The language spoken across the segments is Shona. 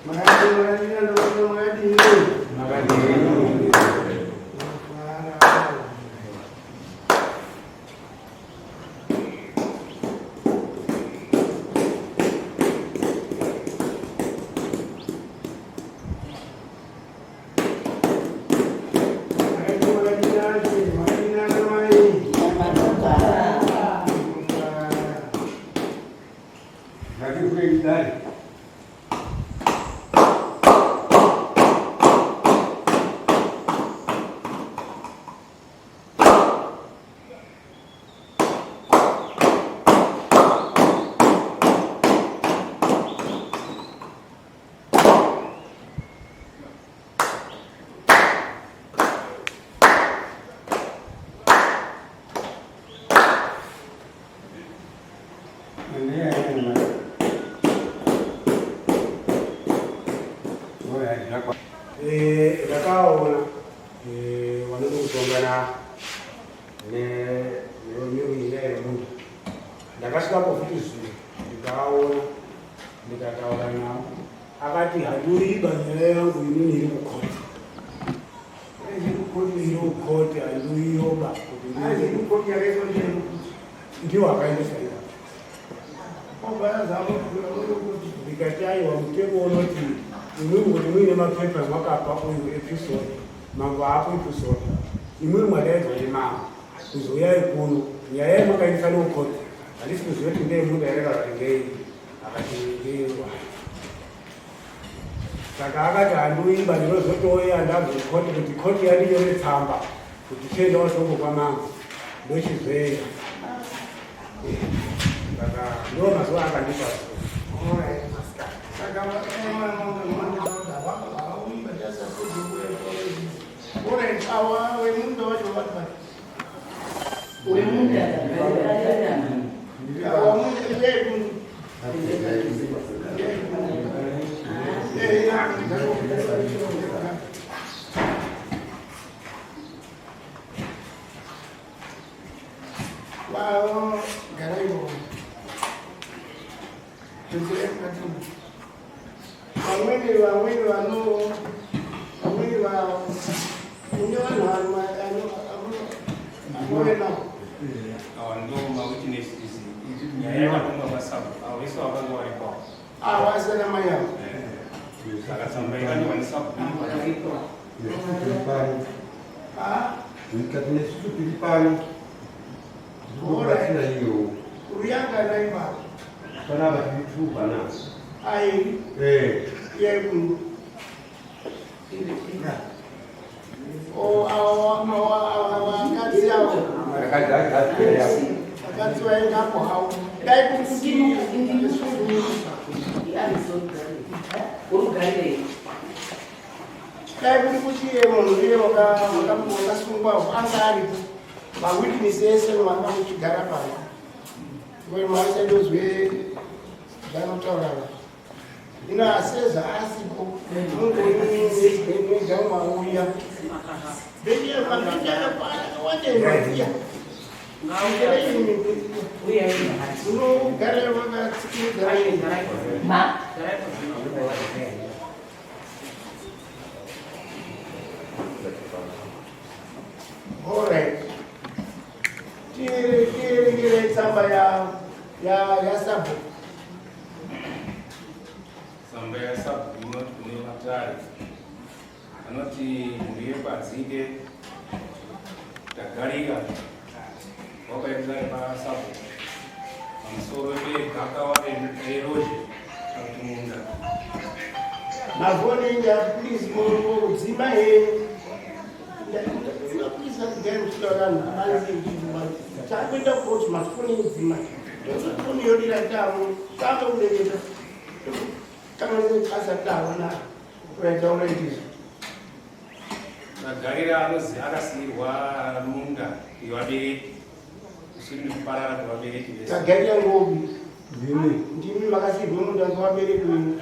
Makadii, makadii, andokona makadii. Makadii. Mafara. Makadii, makadii, nashe, makadii nanamai. Mafara. Ngativhurei dare. Ndakaona vanoda kutongana nenyaya yemunhu. Ndakasvikapo futi zuro ndikaona ndikataura navo, akati handiiba nyaya yangu inini iri kukoti, iri kukoti handiiyoba kuti ndiwo akaendesa iwa. Ndikati aiwa, mutemo unoti imwimwi kuti muine mapepa amakapa uyu episode, mambo aapo episode, imwimwi mwadaidzwa nemambo kuzouyai kuno, nyaya yamakaendesa nokoti handisi kuziva kuti ndeyemunda here kana kuti ndei. Akati ndeyengwai. Saka akati handiuimba, ndinozotouya ndabva koti kuti koti yandinyore tsamba kuti chienda watongo kwamambo ndochizoenda. Saka ndo mazuva akandipa. Saka alright, awa wemunda wacho vati vati Wemunda. Awa munda yekundu. Wao garaiwo. Vamweni vano vamweni va kune vanhu vanove navo. Awa ndo mawitnesses, nyaya yakatongwa pasabhuku, avo vese vakanga varipo. Avo asina mai avo. Saka tsamba yakanyorwa nesabhuku. Tiri pano. Ah, Ndikati nesusu tiri pano. Tiri iyo. Ruyanga naipa. Panapa tiri two panapa. Ai. Eh. Yekundu. O awa awa awa vakadzi avo. Vakadzi akapera. Vakadzi vaendapo havo. Dai kuri kuti Urugarire. Dai kuri kuti munhu iye wakasungwa anga aripo, mawitness ese vanga muchigara pano, maisandozwe zvanotaura. Ino asezva asipo, mungoiga mauya wandeiya unogara wakatsikidza. Ma. Alright. Tierengere tsamba ya sabhuku. Tsamba yasabhuku inoti kune matare anoti mhuri yekwadzike tagarika wakaendera pasabhuku pamusoro pegakawa rerozhe kana kuti munda. Mafoni inga please kudzima henyu. Please kugara muchitaura vanhu avanzi takuenda kukoti, mafoni idzima. Foni yodira tamu tamba kureketa kana asati aona kuraita uraitizvo. Tagarira anozi akasiyirwa munda yevabereki usiri nekuparara kwevabereki vese. Tagarira ngobi. Ndini. Ndimi makasiyirwa munda ngevabereki venyu.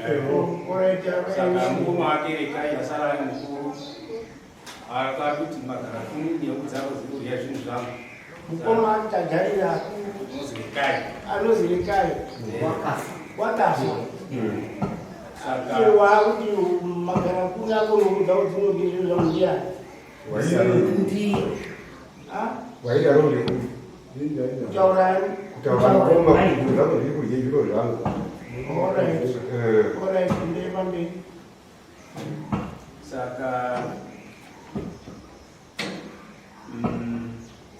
Alright. Saka mukoma wake Rekai asara ari mukuru akakuti magara kuni nyeku dzako dziri kurya zvinhu zvangu. Mukoma Tagarira. Anozi Rekai. Anozi Rekai wakafa. Saka Iye waakuti magara kune akonoudza kuti dzinodye zviro zvangu ndiyani? Waidaro. Ah? Waidaro ndekuti. Kutaurani? Kutaura mukoma kuti zvako zviri kudye zviro zvangu. Alright. Eh. Alright, ndeye pamberi. Saka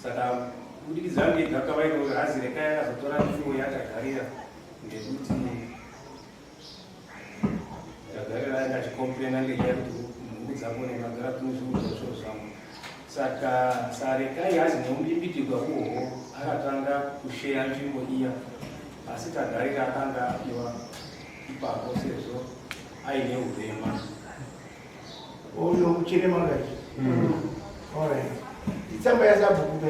saka kubudikidza ngegakava iro hazi rekai akazotora nzvimbo yatagarira ngekuti tagarira anga achikomplena ngenyaya yekuti mhuku dzako nemagara kunozviudza zviro zvangu. Saka sarekai hazi neumbimbidikwa uhoho akatanga kusheya nzvimbo iya, asi tagarira akanga apiwa ipapo sezvo aine urema. Uyo uchirema kachi. Alright. Itsamba yasabhuku pe.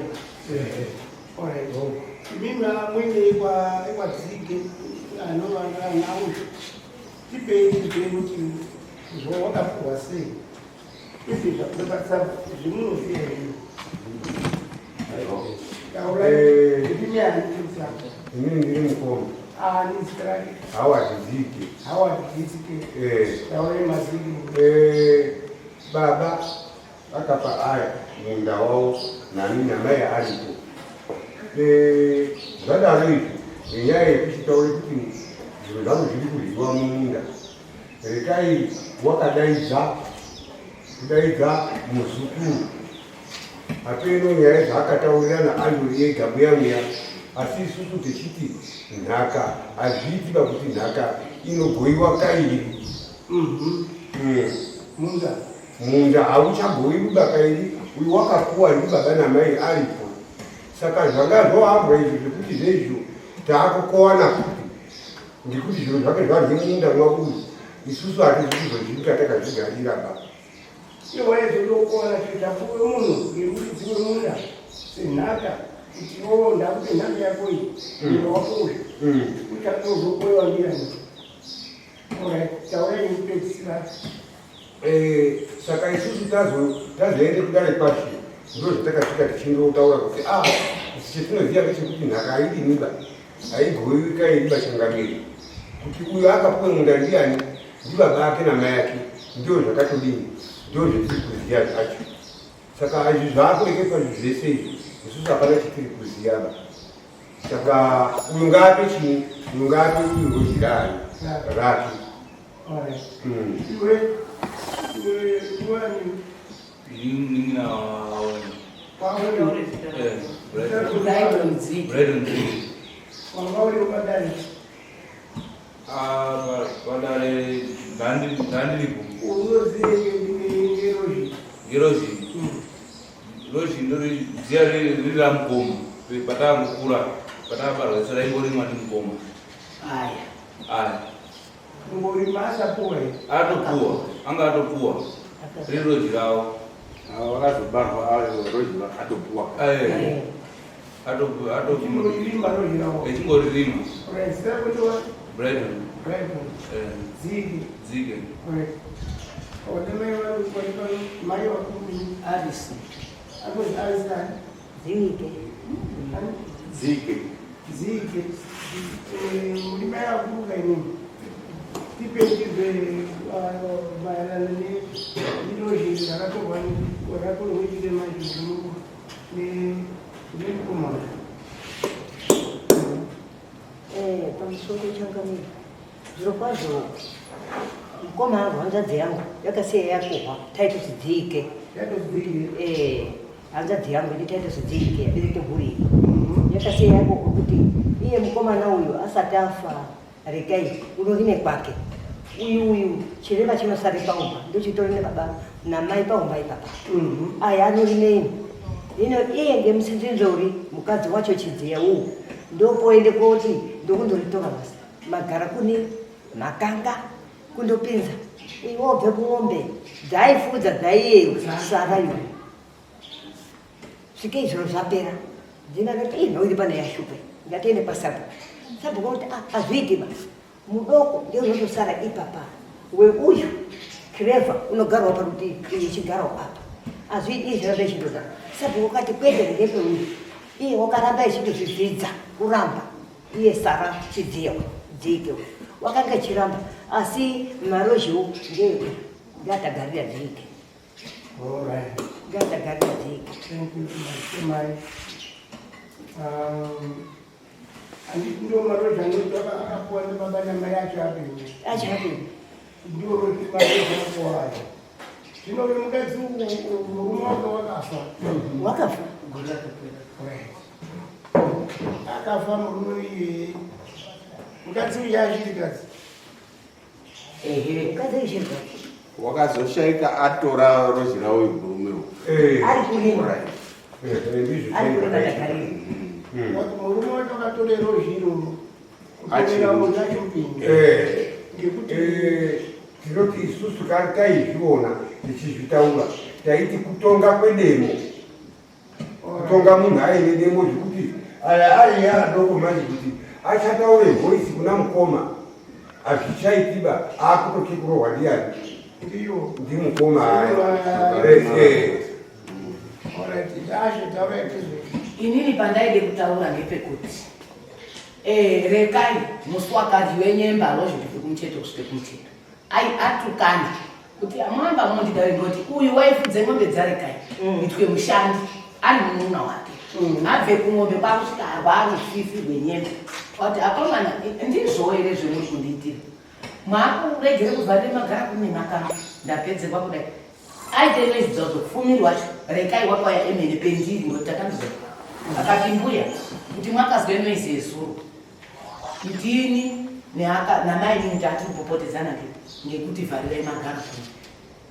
Alright. Imimi amwene ikwa ikwa dzige anovanga nawo. Tipei tipei kuti zvo wakapuwa sei. Izvi zvakubatsa zvimunoziva here? Taurai. Eh. Ndimi ani tsamba? Inini ndiri mukoma. Ah, ni zita rake. Howard Zike. Howard Zike. Eh. Taurai mazike. Eh, baba akapa aya munda wavo nani namai aripo. Eh, zvadaro izvi nenyaya yekuchitaure kuti zviro zvangu zviri kudyiwa mumunda, rekai wakadaidza kudaidza muzukuru hapeno nyaya zvaakataurirana andori ega muya muya, asi isusu tichiti nhaka hazviiti pakuti nhaka inogoiwa kairi. Munda. Munda hauchagoiwi bakairi, uyu wakapuwa ndibaba namai aripo. Saka zvanga zvoambwa izvi zvekuti zveizvo taakukowana futi ngekuti zviro zvake zvarye munda mwakuyu, isusu hatizi kuzozviita takazvigarira ba. Iwe waizodokuona chitapuwe munhu ngemuridzi wemunda senhaka kuti iwowo ndakupe nhaka yako iyi, munda wako uyu uchazokoewa ndiyani? Alright, taurai nekupedzisira. Eh, saka isusu tazoende kudare kwashe ndo zvatakasvika tichindotaura kuti ah, isu chetinoziva ndechekuti nhaka haidiniba, haigowiwi kairiba changamiri, kuti uyo akapuwe munda ndiyani, ndibaba ake namai ake, ndio zvakatodini, ndio zvetiri kuziva zvacho. Saka izvi zvaakureketwa izvi zvese izvi isusu hapana chetiri kuziva ba. Saka uyu ngaape chii, uyu ngaape uyu rozhirani rake. Alright. Iwe iwe iwe ani? Ninina wawe. Kwauri. Eh, Brighton. Brighton Zike. Brighton Zike. Wanga uri padare. Ah, padare ndandiripo. Unozive ngerozhi. Ngerozhi. Rozhi ndori ziya riri ramukoma. Patakangokura, patakabarwa isu raingorimwa ndimukoma. Aya. Aya. Ngorima asapuwa here? Atopuwa, anga atopuwa. Riri rozhi rawo. Ava vakazobarwa ayo rozhi atopuwa. Eh. Atopuwa, atopuwa. Chingorima rozhi rawo. Echingorima. Alright, zita rako ndiwa? Brighton. Brighton. Eh. Zike. Zike. Alright. One mai vari pano pano, mai vakuru. Alice. Anonzi Alice ani? Zike. Ani? Zike. Zike. Eh, muri mai vakuru kainini. Tipei maererano nerozhi rakatorwa rakatorwa chirema izvo nemukomana. Eh, pamusoro changamire, zvirokwazvo mukoma wangu, hanzvadzi yangu yakasiya yakuhwa taitozi dzike. Yatozi dzike. Eh, hanzvadzi yangu ini taitozi dzike yabereke mhuri iyi yakasiya yakuhwa kuti iye mukomana uyu asati afa rekai unorime kwake, uyu chirema chinosare paumba ndochitori nebaba namai paumba ipapa. Aya anorimeni ino iye ngemusinzinzori mukadzi wacho chidziya uwu ndopoende koti ndokundoritora basi magara kune makanga kundopinza iwobve kung'ombe dzaifudza dzaiyeyo sara iwe svikei zviro zvapera ndinakati ii nhau iri pano yashupe ngatiende kwasabhuku. Sabhuku kuti ah, azviiti ba, mudoko ndiye unotosara ipapa, weuyu Clever unogarwa parutivi, uyu ichigarawo apa, azviiti iye zviramba ichindodaro. Sabhuku kati kwete, ndepeuyu, iye wakaramba echindozvidzidza kuramba iye sara chidziya dzike. Wakanga echiramba asi marozhiwo ngeedu ngaatagarira dzike. All right. Ngaatagarira dzike. Thank you, mai. Handiti ndo maroja anoti akapuwa ndibaba namai acho apenyu. Acho apenyu. Ndiwo maroja apuwa ayo. Zvino uyu mukadzi murume wake wakafa. Wakafa. Gore rakapera. Right. Akafa murume iyeye. Mukadzi uyu ashirikadzi. Ehe, mukadzi uyu shirikadzi. Wakazoshaika atora rozhira uyu murume uyu. Eh. Ari kurima. Right. Eh, ndizvo Ari kurima chaizvo. tagarira. Murume wacho akatore rozhiro. Achiri. Kutorera munhu achimupinda. Eh. Ngekuti Eh, tinoti isusu kari taizviona tichizvitaura taiti kutonga kwedemo kutonga munhu aine demo zvekuti aya ari adoko manje kuti achataure voice kuna mukoma hazvichaitiba akutotye kurohwa ndiyani ndiyo. ndimukoma aya Eh, eh. Alright, ashe taura izvo. Inini pandaide kutaura ngepekuti rekai musi wakadyiwe nyemba rozhe kubve kumucheto kusvike kumucheto ai atukana kuti amwamba mondida ngoti uyu waifudze ng'ombe dzarekai itwe mushandi ari munun'una wake abve kung'ombe kwakusvika rwarufifi rwenyemba wati akomana ndizvo here zvemuri kundiitira mwakuregere kubva nemagara kune makamba ndapedzerwa kudai aite noise dzodzo fumiri wacho rekai wakauya emene pendiri ngoti takandizwa akati mbuya kuti mwakazwe noise yezuro ndini namainini tati kupopotedzana ngekuti vharirai magaro kuno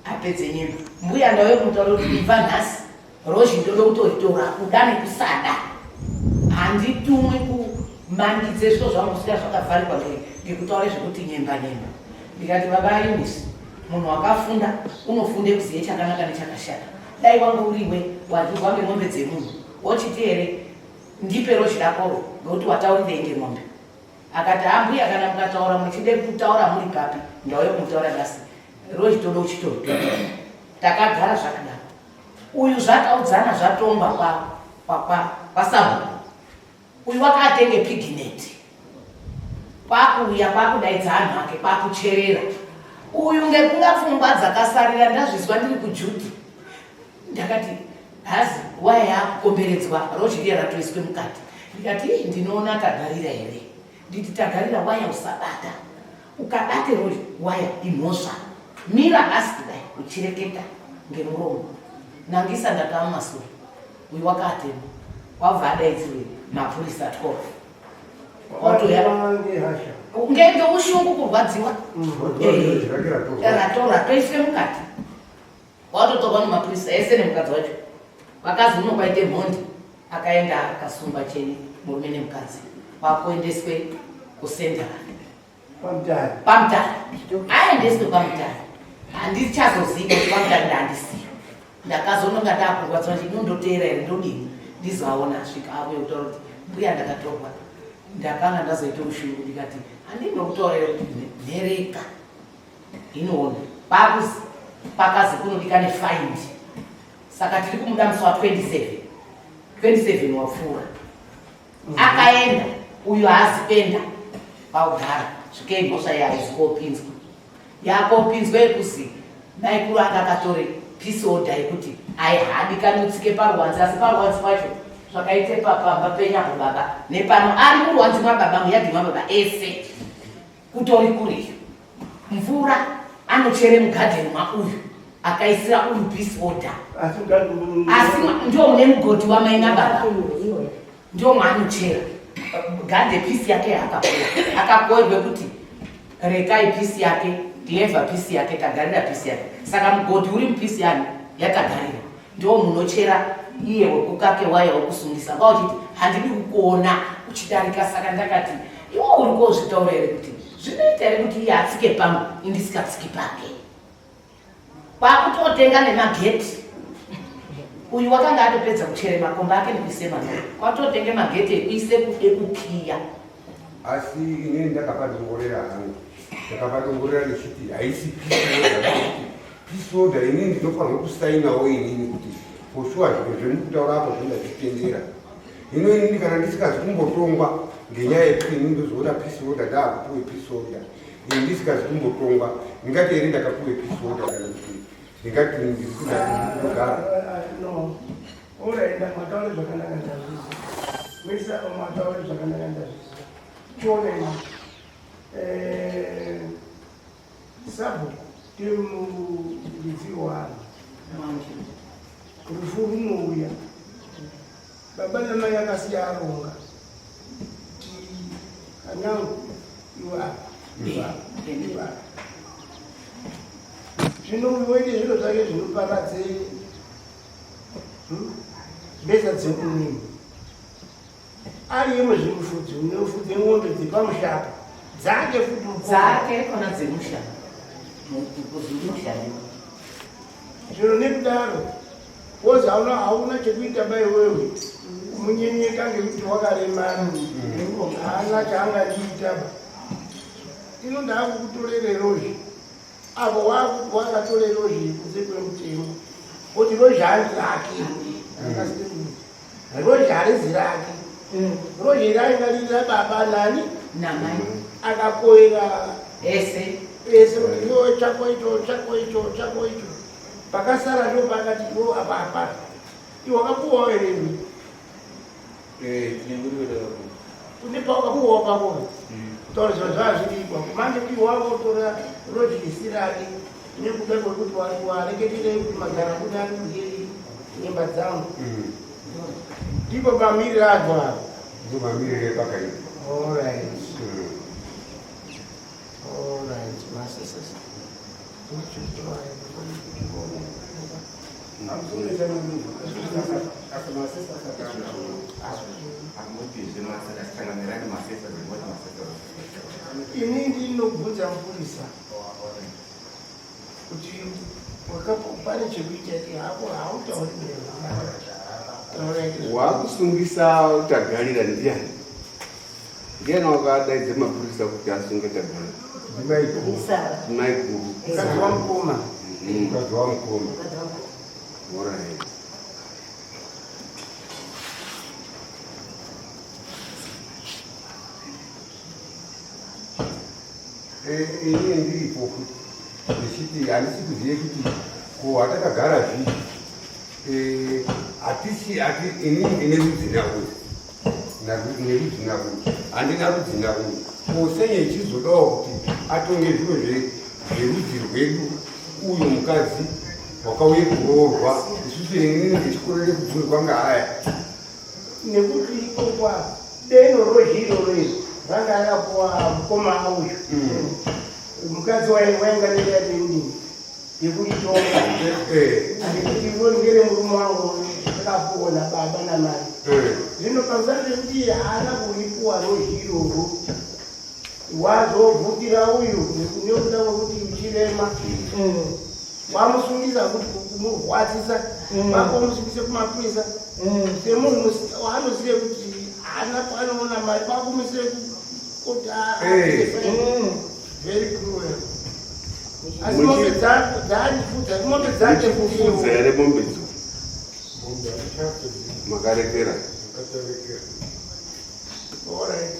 apedze nyemba mbuya ndauye kumutaura kuti ibva nhasi rozhi ndodo kutoritora kuda nekusada handitumwi kumandidze zviro zvangu kusvika zvakavharikwa ngekutaura zvekuti nyemba nyemba ndikati baba Eunice munhu wakafunda unofunde kuziye chakanaka nechakashata dai wanga uriwe wadyirwa ngemombe dzemunhu wochiti here ndipe rozhi rakoro ngekuti wataurirei ngemombe akati ambuya kana mukataura muchide kutaura muri papi ndauye kumutaura nhasi rozhi todo uchitoritora takagara zvakadaro uyu zvataudzana zvatongwa kwasabhuku uyu wakatenge pigineti kwakuuya kwakudaidza anhu ake kwakucherera uyu ngekunga pfungwa dzakasarira ndazvizwa ndiri kujudhi ndakati hazi waya yakukomberedzwa rozhiriya ratoiswe mukati ndikati ii ndinoona tagarira here nditi tagarira waya usabata ukabate rozhi waya imhosva mira basi kudai uchireketa ngemuromo nangisa ndatava mumasure uyu wakatema wabva adaidzirwe mapurisa 12 watoya Ngehasha. ngeushungu kurwadziwa Rozhi rake ratorwa. ratorwa toiswe mukati watotorwa nemapurisa ese nemukadzi wacho vakazi uno kwaite mhondi akaenda akasungwa cheni murume nemukadzi wakuendeswe kusendara Pamutare. pamutare aendeswe pamutare handichazozivi kuti pamutare ndandisiyo ndakazononga ndakurwadziwa kuti inondoteera here ndodini ndizoaona asvika auye kutaura kuti mbuya ndakatorwa ndakanga ndazoita ushungu ndikati handinokutaura here kuti nhereka inoona pakuzi pakazi kunodikane find saka tiri kumuda musi wa27 27 wapfuura akaenda uyu haazi kuenda paugara svikei mhosva yaaizi kopinzwa yakopinzwa yekuzi maikuru anga akatore peace order yekuti ai haadikani utsike paruwanzi asi paruwanzi pacho zvakaite pamba penyapo baba nepano ari muruwanzi mwababa muyadhi mwababa ese kutori kuriyo mvura anochere mugadheni mauyu akaisira uyu peace order Asi mukadzi asi ndio mune mugodhi wamai nababa ndio mwaanochera gadhe piece yake yaakapuwa akakoerwe kuti rekai piece yake clever piece yake tagarira piece yake saka mugodhi uri mupiece yani yatagarira ndio munochera iye wekukake waya wekusungisa kwa uchiti handidi kukuona uchidarika saka ndakati iwe uri kozvitaura here kuti zvinoita here kuti iye atsike pangu indisikatsiki pake kwakutotenga nemageti uyu wakanga atopedza kuchere makomba ake nekuise manoro kwatotenge mageti ekuise ekukiya asi inini ndakapadongorera hangu ndakapadongorera ndichiti haisi peace order inini ndinofanirwa kusainawo inini kuti for sure zviro zvemukutaura apo zvendazvitendera hino inini kana ndisikazi kumbotongwa Ngenyaya yekuti ini ndozoona peace order ndaakupiwe peace order. Ini ndisikazi kumbotongwa. Ndingati here ndakapiwe peace order kana kuti ndingati ndiri kugara. No. Uraenda mataure zvakanaka ndazviziva. Misa mataure zvakanaka ndazviziva. Chionei. Eh, sabhuku temuridzi wanhu. Rufu runouya. Baba namai akasiya aronga. Ti anangu iwe apa. Iwe apa. Iwe apa. Zvino uyu woite zviro zvake zvinoparadze mbesa dzekunini. Ariye muzvimufudzi unofudze ng'ombe dzepamushapa dzake futi dzake kona dzemusha mumusha. Zvino nekudaro wozi hauna hauna chekuita ba iwewe munyenyeka ngekuti wakaremara haana chaangadiita ba ino ndaakukutorere rozhi Apo wakuti wakatore rozhi kunze kwemutemo kuti rozhi handi rake rozhi harizi rake rozhi rainga riri rababa nani namai akakoera ese ese kuti iwo chako icho chako icho chako icho pakasara ndo pakati iwo apa apa iwe wakapuwawo here iwe Une pawakapuwawo pako kutaura zviro zvazvirikwa manje kuti wakotora rojisi rake nekuda kwekuti wareketerei kuti magara kuti ari kudye nyemba dzangu ndipo pamirira azvo avo Ndipo mamirire pakaita. Alright. Alright, masisas. Ini ndinobvunza mupurisa kuti pane chekuita here hako hautauri wakusungisa tagarira ndiani Ndiani wakadaidza mapurisa kuti asunge Tagarira? Ndimaiguru. Maiguru. Mukadzi wamukoma. Mukadzi wamukoma. Alright. Eh, ini ndiripo futi ndichiti handisi kuzive kuti ko hatakagara zvii eh, hatisi hati ini ndine rudzi nakuti nerudzi nakuti handina rudzi nakuti ko sei ichizodawo kuti atonge zviro zverudzi rwedu uyu mukadzi wakauye kuroorwa isusu inini ndichikorere kubvunzwa ngaaya nekuti ikokwa deno rozhiro rero ranga rakapuwa mukoma uyu mukadzi wainga neyadini yekuritonga nekuti iro ngere murume wangu rakapuwa nababa namai zvino pamusana pekuti haana kuripuwa rozhiroro wazobvutira uyu nekuda kwekuti uchirema wamusungisa kuti kumurwadzisa vakomusungise kumapurisa semunhu waanozive kuti haana kwaanoona mari vakumise kuti very cruel asi mombe dzaanifudza mombe dzake Muchifudza here mombe dzo? Makarekera. All right.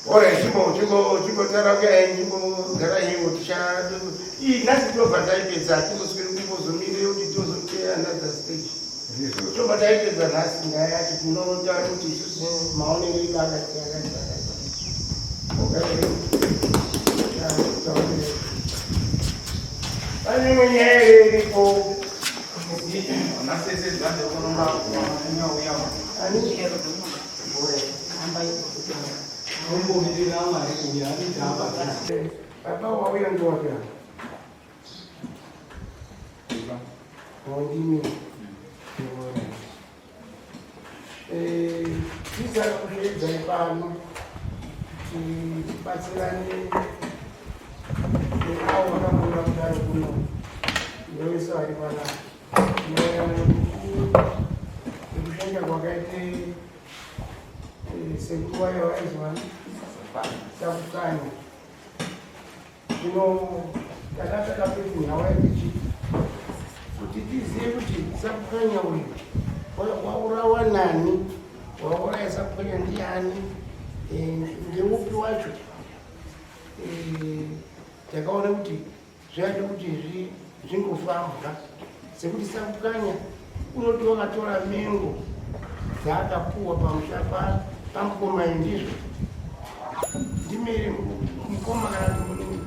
Ora chimbo chimbo chimbo tarauya chimbo gara iwo ticha iyi nhasi tinobva taipedza tingosweri kumbozomire kuti tozoteya another stage tobva taipedza nhasi nyaya yacho tinoda kuti isusu maonero edu akati akati akati pane imwe nyaya here iripo Baba wauya ndiwapi apa? Ndimi. Tisaka kusheedzai pano kuti tibatsirane neavo vakakura kudaro kuno nevese vari panapa nekushaika kwakaite sekuru wayo vaizwani. Sakukanya. Zvino takatsvaka pedu nhau yatichi kuti tizive kuti Sakukanya uyu waurawa nani, wauraya Sakukanya ndiani, ndeupi wacho. Takaona kuti zvaida kuti zvingofambwa sekuti Sakukanya unoti wakatora mengo dzaakapuwa pamusha pamukoma, ndizvo ndimiri mukoma kana kuti munini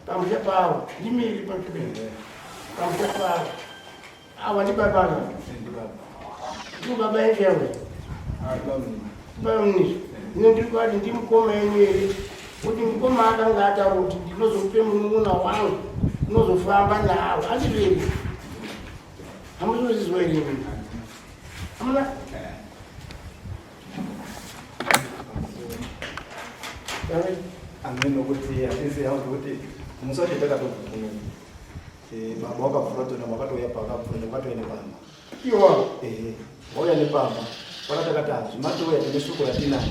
pamusha pavo, ndimiri pamusha pavo awa ndi baba ndi baba yenjewe baba munizvo. Ino ndiri kwati ndi mukoma yenyu here, kuti mukoma akanga ataura kuti ndinozope munun'una wangu unozofamba nawo, handizvo? Hamuzozizwa here? Hamuna amene nokuti hatisi yangu kuti musi wacho takatobva kuno, baba wakabvura tona wakatouya pakabvura wakatouya nepamba. Iwa. Ehe, wauya nepamba pakatakati hazvimatouya, tine shoko ratinaro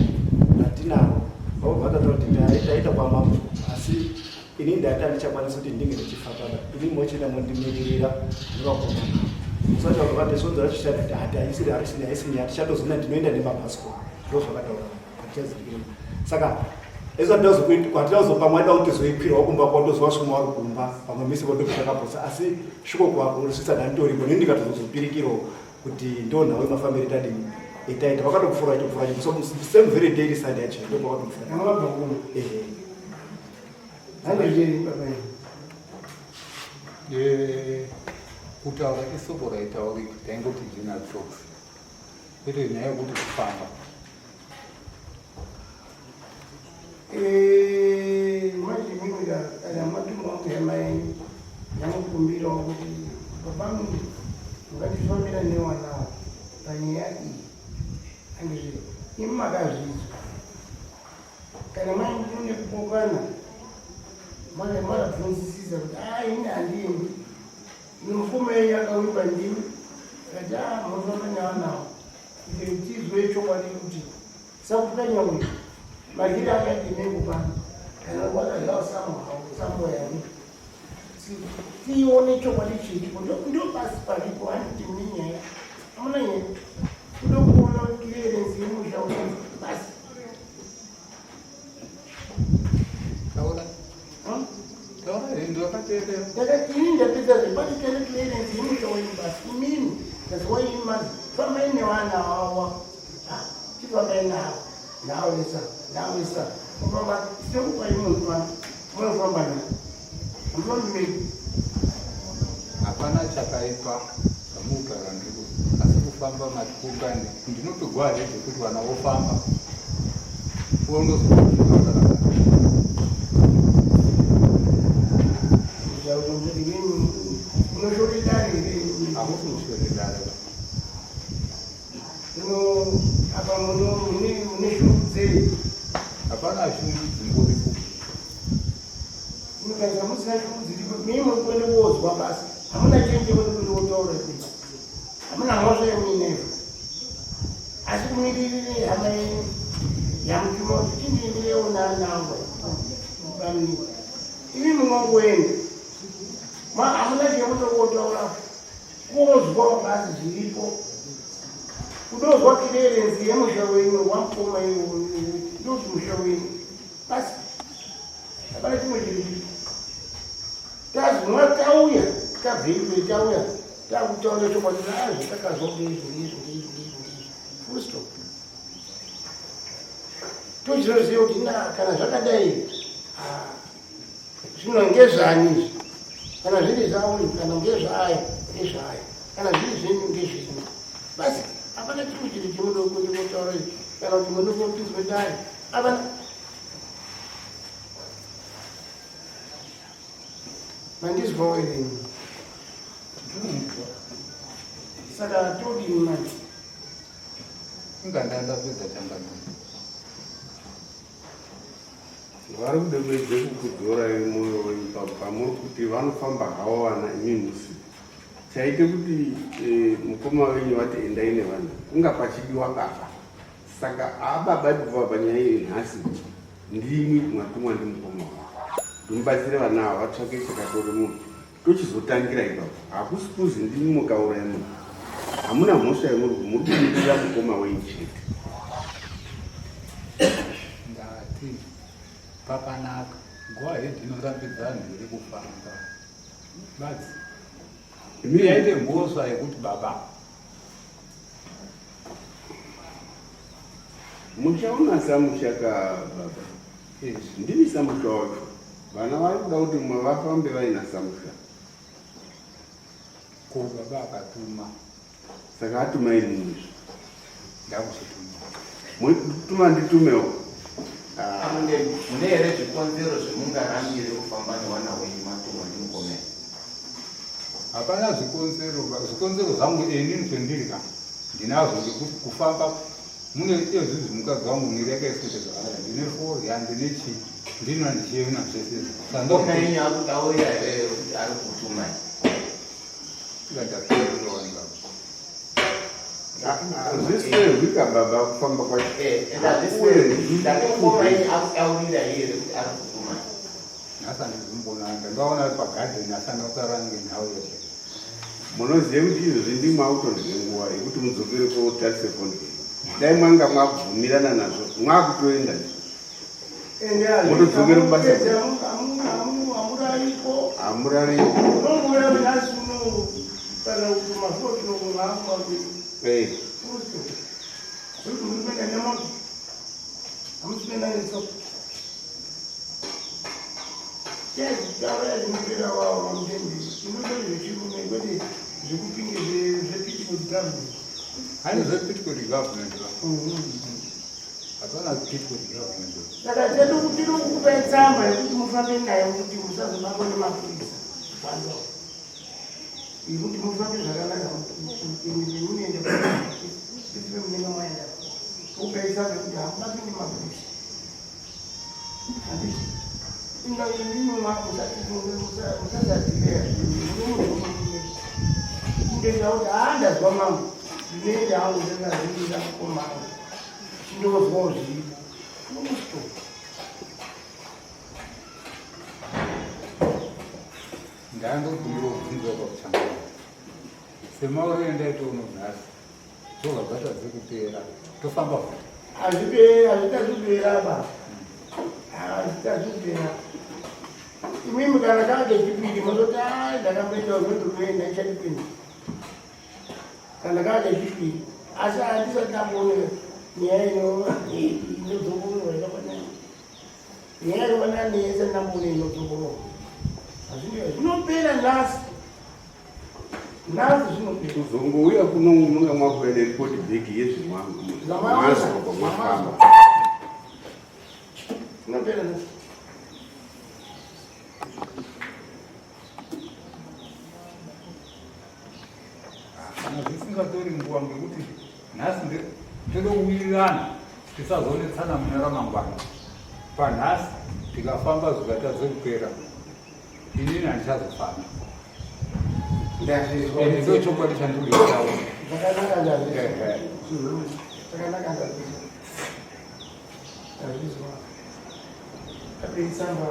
ratinaro vabva vataura kuti taita kwamambo, asi ini ndati handichakwanisi kuti ndinge ndichifamba, ini mochenda mondimiririra nevakomana. Musi wacho vakati svondo racho chati hati haisiri harisini haisini hatichatozona, ndinoenda nemabhasikoro, ndo zvakataura, hatichazikiri. Saka kwatinauzopamwe aida kuti tizoikwirwa kumba kwatoziva svimwe wari kumba pamwe misi kwatopitakaposa, asi sviko kwakusvitsa ndanditoriko nini ndikatozozopirikirawo kuti ndo nhau yemafambiro tadini etaita. Vakatopfuura chitopfuura so same very day Sunday yacho ndo pakatopfuura. Makabva kuno. Ehe. Handizveri baba yenyu. Kutaura isoko raitaurika, taingoti general talks, kwete nyaya yekuti kufamba. Manje mimi kana matuma wangu hama yenyu yamukumbirawo kuti baba mungu ungatifambira newanawo panyaya iyi, handizve? Imi makazvidzwa kana mai mune kupokana, makabvunzisisa kuti a ini handiendi, mukoma yenyu akawimba ndimi kati a munofamba newanawo kuti tizwe chokwadi kuti Sakukanya uyu maryiro akaita mengo pano kana wakadyawo samboyani, tione chokwadi chiripo. Ndo basi paripo. Handiti mune nyaya? Hamuna nyaya. Kuda kuona clearance yemusha uyu basi. Taura, taura, ndakateerera. Ndakati ini ndapedza zvepati tene clearance yemusha wenyu basi. Imini that's why imi manzi fambai nevana wawa, tifambai navo nawesa nawesa kufamba sekupai munhu pano munofamba naye, hamufambi megi. Hapana chakaipa zvamukutaura, ndiko asi kufamba matikukani ndinotogwa here zvekuti vana vofamba unozokutaura. Munoshore dare here? Hamusi mushore dare. Muno apa muno mune shungu dzei? Hapana shungu dzingoripo. Mukaisa musina shungu dziripo, mii muri kuende kozwa basi, hamuna chenje kuti kuende kotaura kuti hamuna mhosva yemuineyo, asi kumiririre hama yenyu yamutuma kuti chindiimirewo nanangwa bamni, imi munongoenda, hamuna chemunokotaura, kozwa basi zviripo, kudozwa clearance yemusha wenyu wamukoma iwo, ndozi musha wenyu basi, hapana chimwe chiri. Tazomwa tauya tabveikwe, tauya takutaura chokwadi a zvatakazwa ngeizvo ngeizvo ngeizvo ngeizvo ngeizvo, full stop. Tochizoziva kuti na kana zvakadai, ah, zvino ngezvani izvi, kana zviri zvauyu, kana ngezvaaya ngezvaaya, kana zviri zvenyu ngezvenyu basi. Hapana chimwe chinhu chemuda kuende kotaura kana kuti munopinzwe dare, hapana. Mandizwawo here? Saka todini manje? Inga ndandapedza changamiro. Vari kuda kuedze kukudzorai mwoyo wenyu pamuri kuti vanofamba havo vana, imi musi chaite kuti mukoma wenyu vati endai nevana kunga pachidiwa baba, saka ababa ibva panyaya iyi nhasi. Ndimwi mwatumwa ndimukoma wangu kuti mubatsire vana ava vatsvake chakatore munhu tochizotangira ipapo. Hakusi kuzi ndimi mukauraya munhu, hamuna mhosva yemuri muri kumirira mukoma wenyu chete. Ndati pakanaka, go ahead inorambidza vanhu here kufamba badzi yaite mhosva yekuti baba Muchaona samusha ka baba. Ndini samusha wacho. Vana vari kuda kuti mumwe vafambe vaina samusha. Ko baba akatuma. Saka atuma ini izvi. Ndakuzotuma. Mutuma nditumewo. Mune here zvikonzero zvemungaramire kufamba newana wenyu matumwa ndimukomera? Hapana zvikonzero, zvikonzero zvangu ini kwendiri ka ndinazvo ngekuti kufamba mune ezvizvi mukadzi wangu mwiri yake isikuita zvakanaka ndine forya ndine chii ndino ndichiona zvese izvi Mukoma yenyu akutaurira here kuti ari kutumai? Hazvisehwi ka baba kufamba kwacho. Ndati mukoma yenyu akutaurira here kuti ari kutumai? Nhasi handizimboona ndaona ari pagadheni asi andataura ngenhau yese. Munoziva kuti izvozvi ndimwe makutondye nguva yekuti mudzokere kotarise foni yenyu. Dai mwanga mwabvumirana nazvo mwakutoenda izvozvi. Motodzokera kubasa. Hamurariko. Hamurariko. Unongouya nhasi uno kana kuti mazuva tinongohamba Eh. Kuti muri kuenda nemoto. Hamusi kuenda netsoka. Hani zvePitcourt government va. Hapana Pitcourt government. Saka chedu tiri kukupai tsamba yekuti mufambe nayo kuti musazobatwa nemapurisa kwanza yekuti mufambe zvakanaka munoenda isive munenge maenda kukupai tsamba yekuti hamubatwi nemapurisa handiti musazadzirea kuti haa ndazwa mangu ndinoenda hangu ndingazviira mukomana ndozwawo zviripo full stop. Ndandokumbira kubvunza pakuchangana. Semauro endaita uno nhasi. Zvobva zvatadze kupera. Tofamba futi. Hazviperi, hazvitadzi kupera ba, hazvitadzi kupera. Imimi kana kaa kechipiri mozoti ai ndakamboita rwendo ichadipinda kana kaa kechipiri, asi handisati ndamboona nyaya inodzokororwa yakafanana nyaya yakafanana neyese ndamboona inodzokororwa. Zvinopera nhasi, nhasi zvinopera. Kuzongouya kuno munonga mwakuya neripoti bhegi yezvemwazwa kwamwafamba. Zvinopera nhasi. Kana zvisingatori nguva ngekuti nhasi tode kuwirirana tisazonetsana mune ramangwana. Panhasi tikafamba zvikatadze kupera inini handichazofamba. Ndazvizwa. Ende ndo chokwadi chandiri kutaura. Zvakanaka, ndazvizwa. Zvakanaka, ndazvizwa. Ndazvizwa. Apeisamba.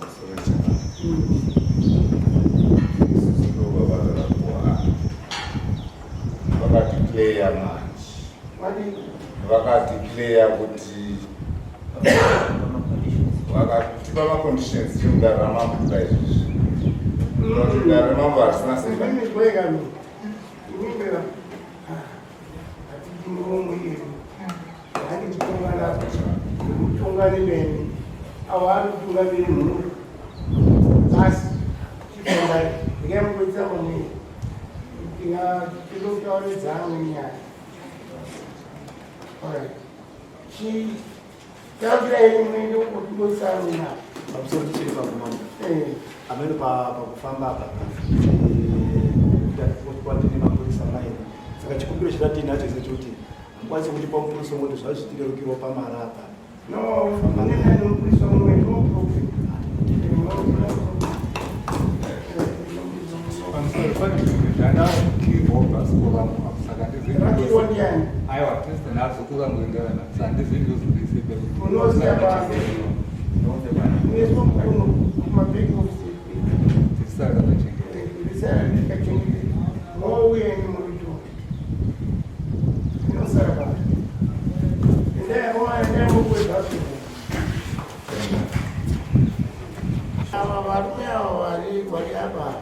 Pamusoro chaka. Isusu ndobaba vakadeclare manje. Vakadeclare kuti vakatipa maconditions tiri mudare ramambo kuda izvizvi. Kuti dare ramambo harisina simba. Imimi kwega mi. Imimi hatidi muromo iyenu. Handiti kutongana kutongani nemi. Avo ari kutungamiri mhuri. Basi chitongai. Ndikai mukuitsa mumwe. Tinga tinotaure dzamwe nyaya. Alright. Chi taurai muende uko tingoisa nyaya. Pamusoro tichiri pagumambo. Amene pakufamba apa kwatine mapurisa maini, saka chikumbiro chatinacho chekuti hamukwanisi kutipa mupurisa umwe kuti zvazvitirerukirwa pamara apa. No, munene nomupurisa mumwe, no problem. Pamusoro pane zvimwe zvandakirwa bhasikoro rangu apo saka Rakiwa ndiani? Aiwa, tese nazo kukangoenderana. Sandizivi ndozodise Unoziya pano. Unoiswa mukono kumabhegi ofisi. Tisara kachengeteka. Risara rikachengeteka. Mouya nemurito. Inosara pano. Endai akomana, endai mupuwe bhasikoro. Ava varume ava vari vari apa.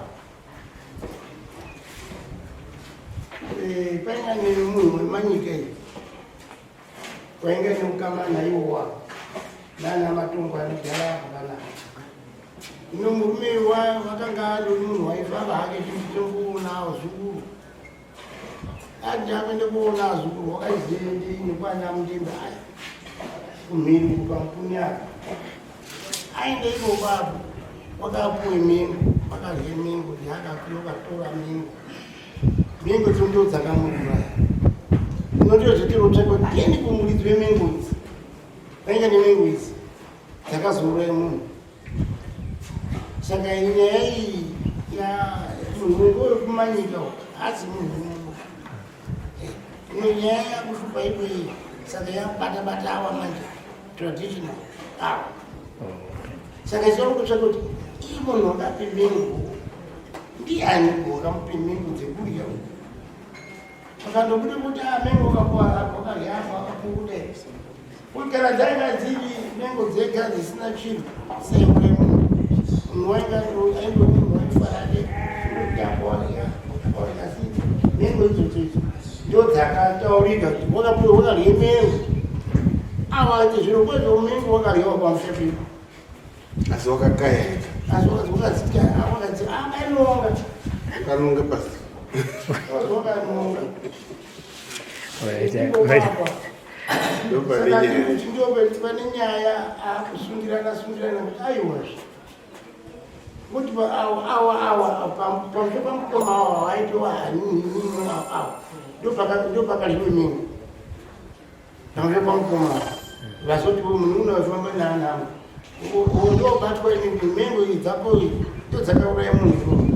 Eh, painga nemunhu wemanyika iyi wainga neukama naiwowa nana matongo anogara apa panapa. Ino murume wakanga ari munhu waifamba hake chimboona zukuru. Ati akuende kuona zukuru wakaizendi nekwana mundembe aya kumhiri pamupuni apa. Aende ikoko apo wakapuwe mengo, wakadye mengo, yaakapiwa wakatora mengo. Mengo idzo ndo dzakamuuraya. Inotozotirotsvaka kuti tiende kumuridzi wemengo idzi. Vainga nemengo idzi dzakazouraya munhu. Saka nyaya iyi ya munhu wekumanyika haasi munhu wemumusha. Ino nyaya yakushupa ipo iyi saka yabata bata awa manje traditional awa. Saka isu kutsvaka kuti iye munhu wakape mengo ndiani wakamupe mengo dzekurya uku. Akandobuda kuti ah mengo wakapuwa apa wakarya apa wakapuwa kudai. Kuti kana dzainga dziri mengo dzega dzisina chinhu seure munhu. Munhu wainga ainge munhu waifarake kutamba warya warya asi mengo idzodzo idzo ndo dzakataurika kuti wakapuwa wakarya mengo. Awa ati zviro kwezvo mengo wakaryawa pamusha pedu. Asi wakakaya ega. Asi wakadzitya wakadzi akanonga. Wakanonga pasi. Wakanonga. Ndopane nyaya. Pane nyaya akusungirana sungirana kuti aiwazve kuti awa awa pamusha pamukoma awa waitiwa hanini awa ndopakadyiwe mengo pamusha pamukoma awa vazoti munhu unofamba naanangu ndobatwa ini mengo idzi dzako ndo dzakauraya munhu.